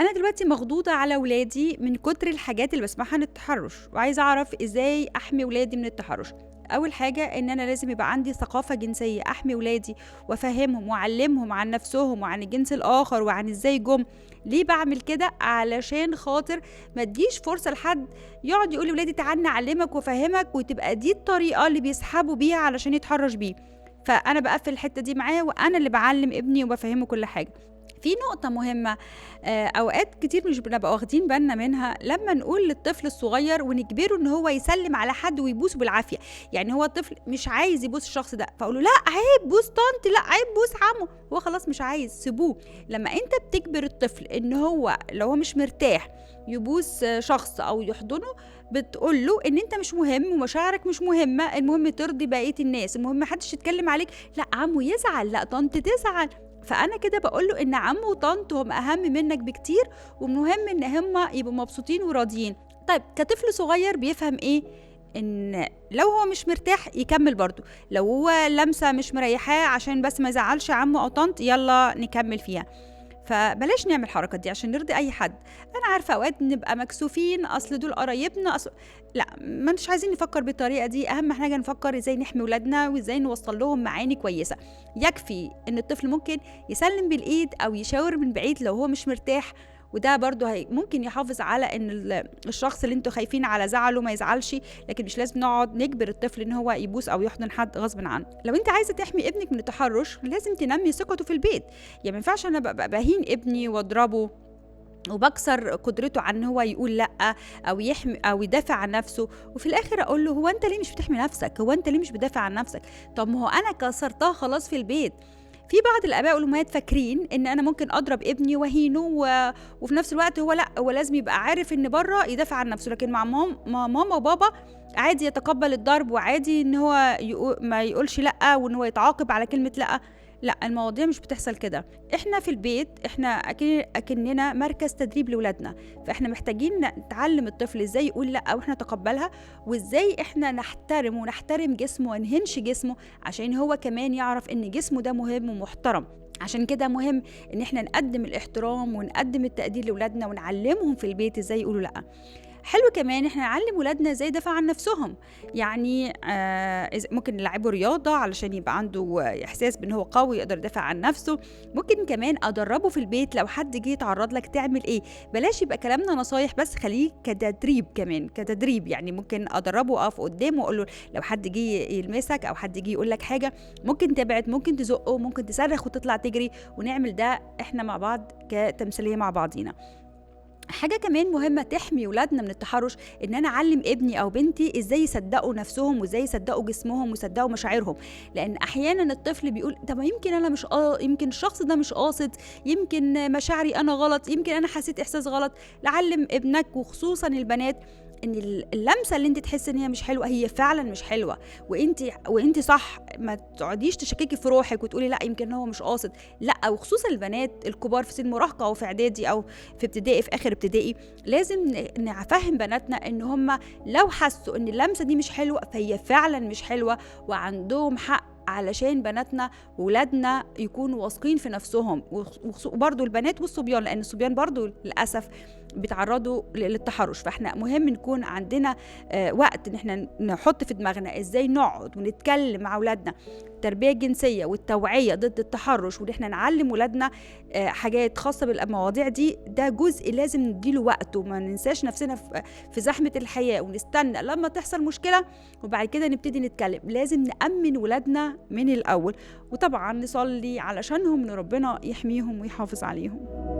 انا دلوقتي مخضوضه على ولادي من كتر الحاجات اللي بسمعها عن التحرش، وعايزه اعرف ازاي احمي ولادي من التحرش. اول حاجة ان انا لازم يبقى عندي ثقافة جنسية، احمي ولادي وافهمهم واعلمهم عن نفسهم وعن الجنس الاخر وعن ازاي جم. ليه بعمل كده؟ علشان خاطر ما تجيش فرصة لحد يقعد يقول لولادي تعالى نعلمك وافهمك، وتبقى دي الطريقة اللي بيسحبوا بيها علشان يتحرش بيه. فانا بقفل الحتة دي معاه، وانا اللي بعلم ابني وبفهمه كل حاجة. في نقطة مهمة أوقات كتير مش بنبقى واخدين بالنا منها، لما نقول للطفل الصغير ونجبره إن هو يسلم على حد ويبوسه بالعافية. يعني هو الطفل مش عايز يبوس الشخص ده، فأقوله لا عيب بوس طنط، لا عيب بوس عمو، هو خلاص مش عايز، سيبوه. لما أنت بتجبر الطفل إن هو لو هو مش مرتاح يبوس شخص أو يحضنه، بتقول له إن أنت مش مهم ومشاعرك مش مهمة، المهم ترضي بقية الناس، المهم محدش يتكلم عليك، لا عمو يزعل، لا طنط تزعل. فأنا كده بقوله إن عمو وطنط هم أهم منك بكتير، ومهم إن هم يبقوا مبسوطين وراضيين. طيب كطفل صغير بيفهم إيه؟ إن لو هو مش مرتاح يكمل برضو، لو هو لمسة مش مريحاه عشان بس ما يزعلش عمو أو طنط يلا نكمل فيها. فبلاش نعمل الحركات دي عشان نرضي أي حد. أنا عارفة أوقات نبقى مكسوفين، أصل دول قرايبنا، أصل لا، ما مش عايزين نفكر بالطريقة دي. أهم حاجة نفكر إزاي نحمي ولادنا وإزاي نوصل لهم معاني كويسة. يكفي إن الطفل ممكن يسلم بالإيد أو يشاور من بعيد لو هو مش مرتاح، وده برضو ممكن يحافظ على ان الشخص اللي انتوا خايفين على زعله ما يزعلش. لكن مش لازم نقعد نجبر الطفل ان هو يبوس او يحضن حد غصب عنه. لو انت عايزه تحمي ابنك من التحرش لازم تنمي ثقته في البيت. يعني ما ينفعش انا بهين ابني واضربه وبكسر قدرته عن ان هو يقول لا او يحمي او يدافع عن نفسه، وفي الاخر اقول له هو انت ليه مش بتحمي نفسك؟ هو انت ليه مش بتدافع عن نفسك؟ طب ما هو انا كسرتها خلاص في البيت. في بعض الآباء والأمهات فاكرين إن أنا ممكن أضرب ابني وهينه وفي نفس الوقت هو لأ، هو لازم يبقى عارف إن بره يدافع عن نفسه، لكن مع ماما وبابا عادي يتقبل الضرب، وعادي إن هو ما يقولش لأ، وإن هو يتعاقب على كلمة لأ. لا، المواضيع مش بتحصل كده. احنا في البيت احنا اكننا مركز تدريب لولادنا، فاحنا محتاجين نتعلم الطفل ازاي يقول لا واحنا نتقبلها، وازاي احنا نحترم ونحترم جسمه ونهنش جسمه عشان هو كمان يعرف ان جسمه ده مهم ومحترم. عشان كده مهم ان احنا نقدم الاحترام ونقدم التقدير لولادنا ونعلمهم في البيت ازاي يقولوا لا. حلو كمان احنا نعلم ولادنا ازاي يدافع عن نفسهم. يعني ممكن نلعبه رياضة علشان يبقى عنده احساس بان هو قوي يقدر يدافع عن نفسه. ممكن كمان ادربه في البيت لو حد جه يتعرض لك تعمل ايه. بلاش يبقى كلامنا نصايح بس، خليه كتدريب كمان، كتدريب. يعني ممكن ادربه، اقف قدامه واقول له لو حد جه يلمسك او حد جه يقول لك حاجة ممكن تبعد، ممكن تزقه، ممكن تصرخ وتطلع تجري، ونعمل ده احنا مع بعض كتمثيلية مع بعضينا. حاجة كمان مهمة تحمي ولادنا من التحرش إن أنا أعلم ابني أو بنتي إزاي يصدقوا نفسهم وإزاي يصدقوا جسمهم ويصدقوا مشاعرهم. لأن أحيانا الطفل بيقول طب يمكن أنا مش يمكن الشخص ده مش قاصد، يمكن مشاعري أنا غلط، يمكن أنا حسيت إحساس غلط. لعلم ابنك وخصوصا البنات ان اللمسة اللي انت تحس ان هي مش حلوة هي فعلا مش حلوة، وانت صح. ما تقعديش تشككي في روحك وتقولي لا يمكن هو مش قاصد، لا. وخصوصا البنات الكبار في سن مراهقة او في اعدادي او في ابتدائي، في اخر ابتدائي، لازم نفهم بناتنا ان هم لو حسوا ان اللمسة دي مش حلوة فهي فعلا مش حلوة، وعندهم حق، علشان بناتنا وولادنا يكونوا واثقين في نفسهم. وبرضو البنات والصبيان، لأن الصبيان برضو للأسف بيتعرضوا للتحرش. فاحنا مهم نكون عندنا وقت ان احنا نحط في دماغنا ازاي نقعد ونتكلم مع اولادنا التربية الجنسية والتوعية ضد التحرش، وان احنا نعلم ولادنا حاجات خاصة بالمواضيع دي. ده جزء لازم نديله وقته، وما ننساش نفسنا في زحمة الحياة ونستنى لما تحصل مشكلة وبعد كده نبتدي نتكلم. لازم نأمن ولادنا من الأول، وطبعا نصلي علشانهم ان ربنا يحميهم ويحافظ عليهم.